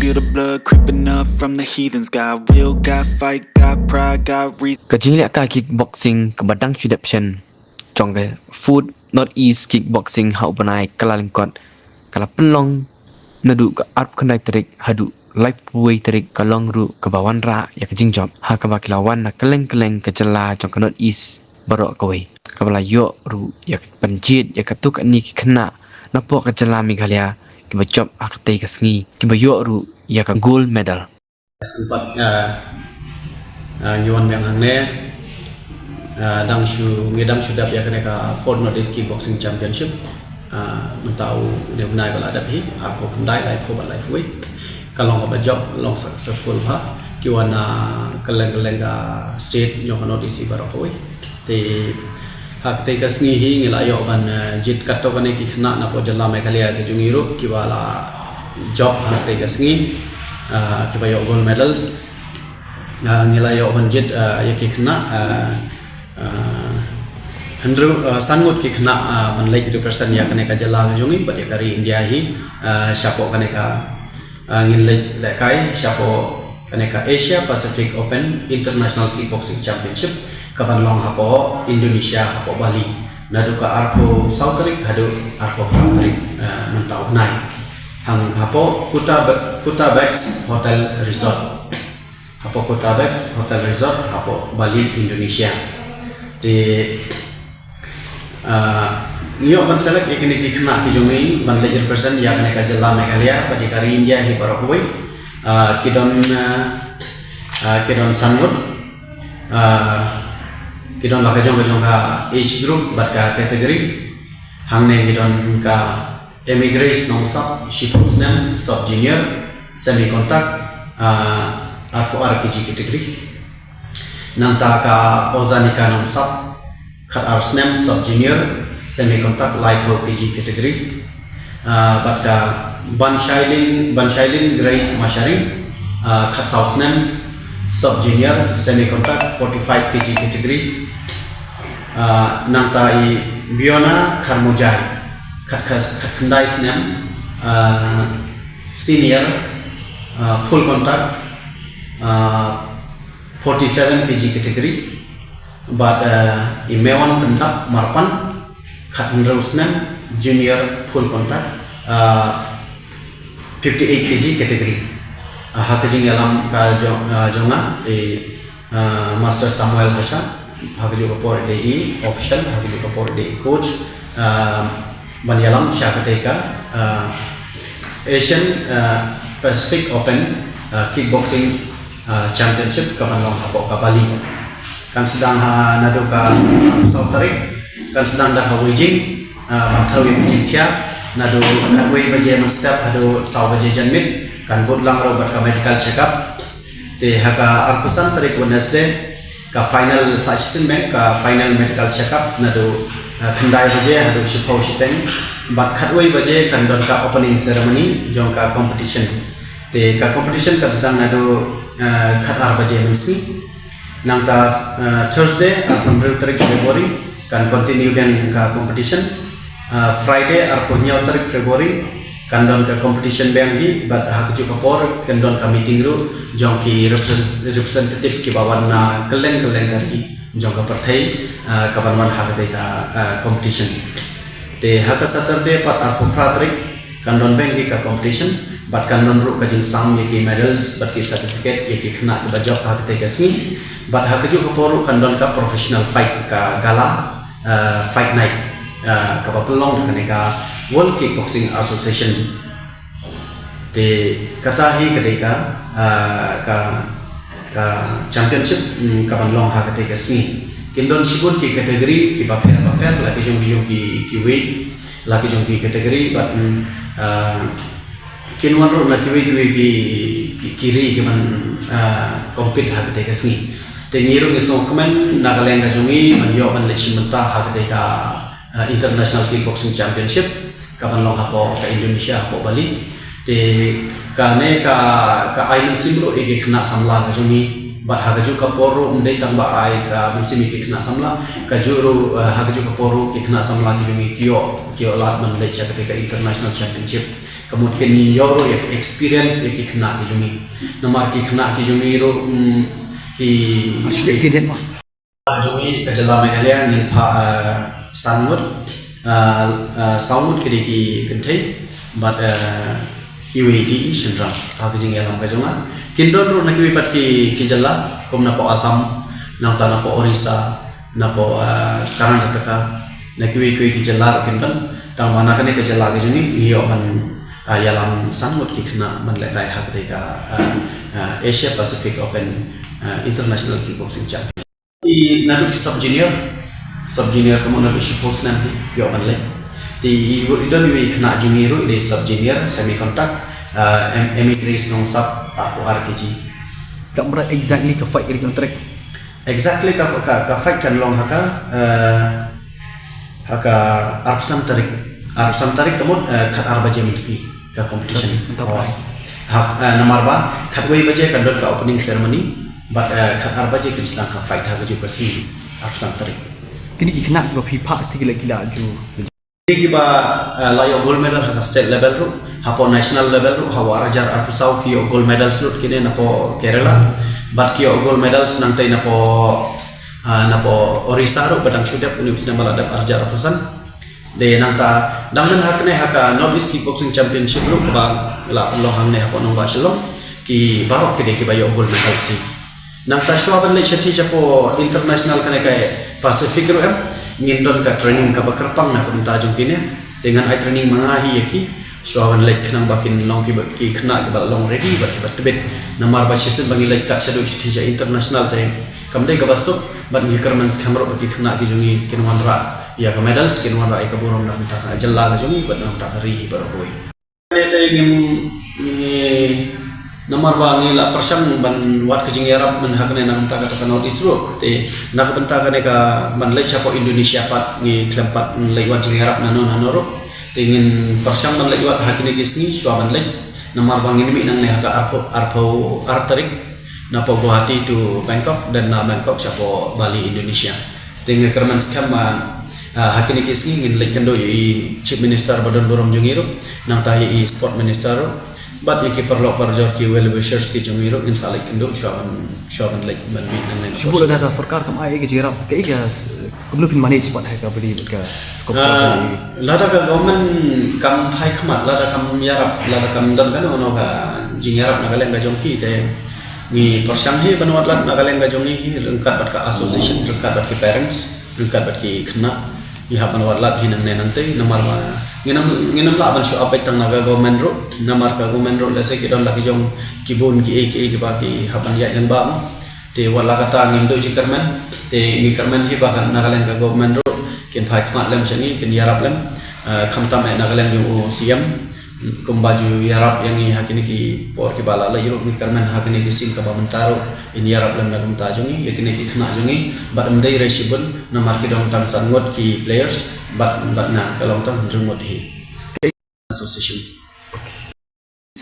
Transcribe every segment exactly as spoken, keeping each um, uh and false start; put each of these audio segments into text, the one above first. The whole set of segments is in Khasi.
Feel the blood creeping up from the heathens. Got will, got fight, got pride, got reason. Ka jingleh ka kickboxing kaba dang shu dep shen jong ka Food North East Kickboxing ha u bnai Kyllalyngkot ka la pynlong naduh ka arphew khyndai tarik haduh laiphew wei tarik, ka long ruh kaba wanrah ïa ka jingjop ha kaba ki la wan na kylleng kylleng ka jylla jong ka North East baroh kawei, kaba la ïoh ruh ïa ka ban jied ïa katto katne ki khynnah napoh ka jylla Meghalaya kiba jop ha katei ka sngi, kiba ïoh ruh ïa ka gold medal. Sympat, ah, ah, ngi wan biang hangne, ah, dang shu, ngi dang shu dep ïa kane ka Food North East Kickboxing Championship. Ah, mynta u ne u bnai ba la dep hi, arphew khyndai, laiphew bad laiphew wei. Ka long kaba jop, long successful bha. Ki wan na kylleng kylleng ka state jong ka North East baroh kawei. Te ha katei ka sngi hi ngi la ïoh ban, eh, jied katto katne ki khynnah napoh jylla Meghalaya ka jong ngi ruh kiba la jop ha katei ka sngi, eh, kiba ïoh gold medals. Eh, ngi la ïoh ban jied, eh, ïa ki khynnah, eh, eh, hynriew, eh, san ngut ki khynnah, eh, ban leit represent ïa kane ka jylla ka jong ngi bad ïa ka ri India hi, eh, shapoh kane ka Ah, ngin leit lehkai shapoh kane ka Asia Pacific Open International Kickboxing Championship kaban long hapoh Indonesia, hapoh Bali, naduh ka arphew saw tarik haduh arphew phra tarik, ah, mynta u bnai. Hang hapoh Kuta Be-, Kuta Bex Hotel Resort. Hapoh Kuta Bex Hotel Resort hapoh Bali, Indonesia. Te, ah, ngi ïoh ban select ïa kine ki khynnah ki jong ngi ban leit represent ïa kane ka jylla Meghalaya bad ïa ka ri India hi baroh kawei. Ah, ki don, ah, ah, ki don san ngut. Ah, ki don la ka jong ka jong ka age group bad ka category. Hangne ki don ka Amy Grace Nongsap, shiphew snem, sub junior, semi contact, ah, arphew ar kg category. Nangta ka Ozanika Nongsap, khat ar snem, sub junior, semi contact, laiphew kg category. Ah, bad ka Banshailin, Banshailin Grace Masharing, ah, khat saw snem, sub junior, semi contact, forty-five kg category. Ah, nangta i Biona Kharmujai, khat, khat, khat khyndai snem, ah, senior, ah, full contact, ah, forty-seven kg category. Bad, ah, i Mewan Pyndap Marpan, khat hynriew snem, junior, full contact, ah, fifty-eight kg category. Ah, ha ka jingïalam ka jong, ah, jong nga, i, ah, Master Samuel Hasha, ha kajuh ka por i dei i official, ha kajuh ka por i dei i coach, ah, ban ïalam sha katei ka, ah, Asian, ah, Pacific Open, ah, Kickboxing, ah, Championship kaban long hapoh ka Bali. Kan sdang ha naduh ka saw tarik, kan sdang da ha Weijing, ah, ban thew ïa ka jingthiah, naduh khatwei baje mynstep haduh saw baje janmiet, kan bud lang ruh bad ka medical check up. Te ha ka arphew san tarik Wednesday, ka final sa shisien bad ka final medical check up naduh, ah, khyndai baje haduh shiphew shiteng, bad khatwei baje kan don ka opening ceremony jong ka competition. Te ka competition kan sdang naduh, ah, khat ar baje mynsngi. Nangta, ah, Thursday, arphew hynriew tarik February, kan continue biang ka competition. Ah, Friday, arphew hynñiew tarik February, kan don ka competition biang hi, bad ha kajuh ka por kan don ka meeting ruh jong ki represent-, representative kiba wan na kylleng kylleng ka ri jong ka pyrthei, ah, kaban wan ha katei ka, ah, competition. Te ha ka Saturday pat, arphew phra tarik, kan don biang hi ka competition, bad kan don ruh ka jingsam ïa ki medals bad ki certificate ïa ki khynnah kiba jop ha katei ka sngi. Bad ha kajuh ka por ruh kan don ka professional fight, ka gala, ah, fight night, ah, kaba pynlong da kane ka World Kickboxing Association. Te kata hi ka dei ka, ah, ka, ka championship, mm, kaban long ha katei ka sngi. Kin don shibun ki category kiba pher ba pher, la ki jong ki jong ki, ki weight, la ki jong ki category, bad, mm, ah, kin wan ruh na kiwei kiwei ki, ki, ki ri kiban, ah, compete ha katei ka sngi. Te ngi ruh ngi sngewkmen na ka liang ka jong ngi ban ïoh ban leit shim bynta ha katei ka, ah, International Kickboxing Championship kaban long hapoh ka Indonesia, hapoh Bali. Te kane ka, ka ai mynsiem ruh ïa ki khynnah samla ka jong ngi. Bad ha kajuh ka por ruh ym dei tang ba ai ka mynsiem ïa ki khynnah samla, kajuh ruh, ah, ha kajuh ka por ruh ki khynnah samla ki jong ngi ki ïoh, ki ïoh lad ban leit sha katei ka International Championship. Ka mut kin ïoh ruh ïa ka experience ïa ki khynnah ki jong ngi. Namar ki khynnah ki jong ngi ruh, mm, ki, ki jong ngi ka jylla Meghalaya ngin phah, eh, san ngut, eh, eh, saw ngut ki dei ki kynthei bad, eh, kiwei ki shynrang. Ha ka jingïalam ka jong nga kin don ruh na kiwei pat ki, ki jylla kum napoh Assam, nangta napoh Orissa, napoh, eh, Karnataka, na kiwei kiwei ki jylla ruh kin don. Tang ba na kane ka jylla ka jong ngi ngi ïoh ban, eh, ïalam san ngut ki khynnah ban lehkai ha katei ka, eh, eh, Asia Pacific Open, eh, International Kickboxing Champion. Ki naduh ki sub junior, sub junior ka mut naduh shiphew snem ki ïoh ban leit. Te i, i don iwei i khynnah jong ngi ruh i dei sub junior semi contact, eh, em, em i Grace Nongsap, arphew ar kg. Dang mra exactly ka fight ka dei ka tarik? Exactly ka, ka, ka fight kan long ha ka, eh, ha ka arphew san tarik. Arphew san tarik ka mut, eh, khat ar baje mynsngi ka competition. Mantap, oh. Ha, eh, namar ba khatwei baje kan don ka opening ceremony, bad, eh, khat ar baje kan sdang ka fight ha kajuh ka sngi, arphew san tarik. Kine ki khynnah kiba phi phah sdang ki la, ki la ju Kine kiba, eh, la ïoh gold medal ha ka state level ruh, hapoh national level ruh, ha u ar hajar arphew saw ki ïoh gold medals ruh kine napoh Kerala. Bad ki ïoh gold medals nangtei napoh, eh, napoh Orissa ruh ba dang shu dep, une u snem ba la dep ar hajar arphew san. Te nangta dang don ha kane ha ka North East Kickboxing Championship ruh kaba la pynlong hangne hapoh nongbah Shillong. Ki baroh ki dei kiba ïoh gold medal hi. Nangta shuwa ban leit shathie shapoh international kane ka Pacific ruh em, ngin don ka training kaba kyrpang na ka bynta jong kine. Te ngan ai training ma nga hi ïa ki shuwa ban leit khnang ba kin long kiba, ki khynnah kiba long ready bad kiba tbit. Namar ba shisien ba ngi leit kat shaduh shathie sha international te kam dei kaba suk, bad ngi kyrmen skhem ruh ba ki khynnah ki jong ngi kin wanrah ïa ka medals, kin wanrah ïa ka burom na ka bynta ka jylla ka jong ngi bad na ka bynta ka ri hi baroh kawei. Te ngim, ngi, namar ba ngi la pyrshang ban wad ka jingïarap mynta ha kane na ka bynta kata ka North East ruh. Te na ka bynta kane ka ban leit shapoh Indonesia pat ngi khlem pat leit wad jingïarap nano nano ruh. Te ngin pyrshang ban leit wad ha kine ki sngi shuwa ban leit. Namar ba ngin mih nangne ha ka arphew, arphew ar tarik napoh Guwahati to Bangkok, dang na Bangkok shapoh Bali, Indonesia. Te nga kyrmen skhem ba, ah, ha kine ki sngi ngin leit kynduh ïa i Chief Minister ba don burom jong ngi ruh, nangta ïa i Sport Minister ruh, bad ïa ki paralok parajor ki well wishers ki jong ngi ruh ngin sa leit kynduh shuwa ban, shuwa ban leit ban mih nangne. Shu bun lada ka sorkar kam ai ka jingïarap, kaei ka, kumno phin manage pat ha ka bynta ka competition? Ah, lada ka government kam phai khmat, lada kam ïarap, lada kam don kano kano ka jingïarap na ka liang ka jong ki te ngi pyrshang hi ban wad lad na ka liang ka jong ngi hi ryngkat bad ka association, ryngkat bad ki parents, ryngkat bad ki khynnah. Ngi hap ban wad lad hi nangne nangtei namar ba ngin ym, ngin ym lah ban shu ap beit tang na ka government ruh, namar ka government ruh lehse ki don la ki jong ki bun kiei kiei kiba ki hap ban ïaid lyngba mo. Te wat la kata ngim duh jingkyrmen, te ngi kyrmen hi ba kan na ka liang ka government ruh kin phai khmat lem sha ngi, kin ïarap lem, eh, khamtam eh na ka liang jong u C M. Kumba ju ïarap ïa ngi ha kine ki por kiba la leit ruh, ngi kyrmen ha kine ki sien kaba mynta ruh in ïarap lem na ka bynta jong ngi ïa kine ki khynnah jong ngi, bad ym dei re shibun namar ki don tang san ngut ki players bad, bad na ka long tang hynriew ngut hi. Association.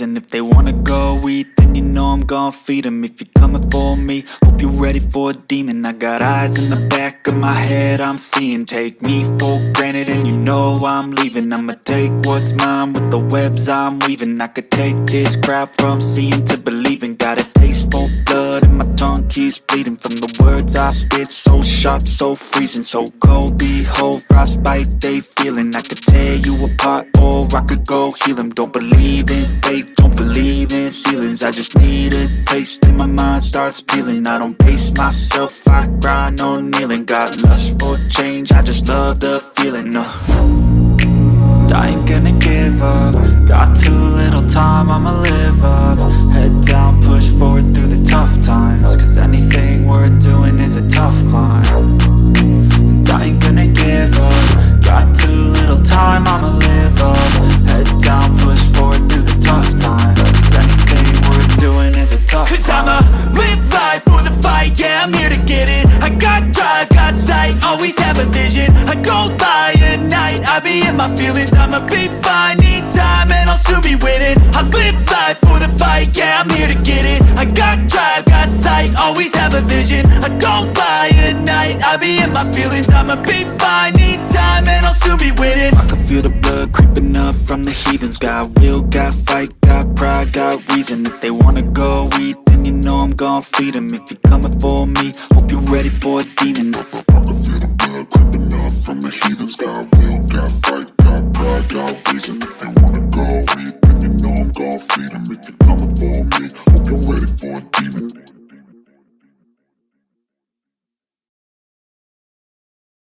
And if they wanna go eat, then you know I'm gonna feed 'em. If you're coming for me, hope you're ready for a demon. I got eyes in the back of my head, I'm seeing. Take me for granted, and you know I'm leaving. I'ma take what's mine with the webs I'm weaving. I could take this crowd from seeing to believing. Got a taste for blood, and my tongue keeps bleeding from the words I spit. So sharp, so freezing, so cold, behold, frostbite they feeling. I could tear you apart, or I could go heal 'em. Don't believe in fate, don't believe in ceilings. I just need a taste, and my mind starts peeling. I don't pace myself, I grind on kneeling. Got lust for change, I just love the feeling. Uh. I ain't gonna give up. Got too little time, I'ma live up. Head down, push forward through the tough times. 'Cause anything worth doing is a tough climb. And I ain't gonna give up. Got too little time, I'ma live up. Head down, push forward through the tough times. 'Cause anything worth doing is a tough 'Cause I'ma live life for the fight, yeah, I'm here to get it. I got drive, got sight, always have a vision. I don't lie at night, I be in my feelings. I'ma be fine, need time, and I'll soon be winning. I live life for the fight, yeah, I'm here to get it. I got drive, got sight, always have a vision. I don't lie at night, I be in my feelings. I'ma be fine, need time, and I'll soon be winning. I can feel the blood creeping up from the heathens. Got will, got fight, got pride, got reason. If they wanna go eat, then you know I'm gon' feed 'em. If you're coming for me, hope you're ready for a demon. I can feel the blood creeping up from the heathens. Got will, got fight, got pride, got reason. If they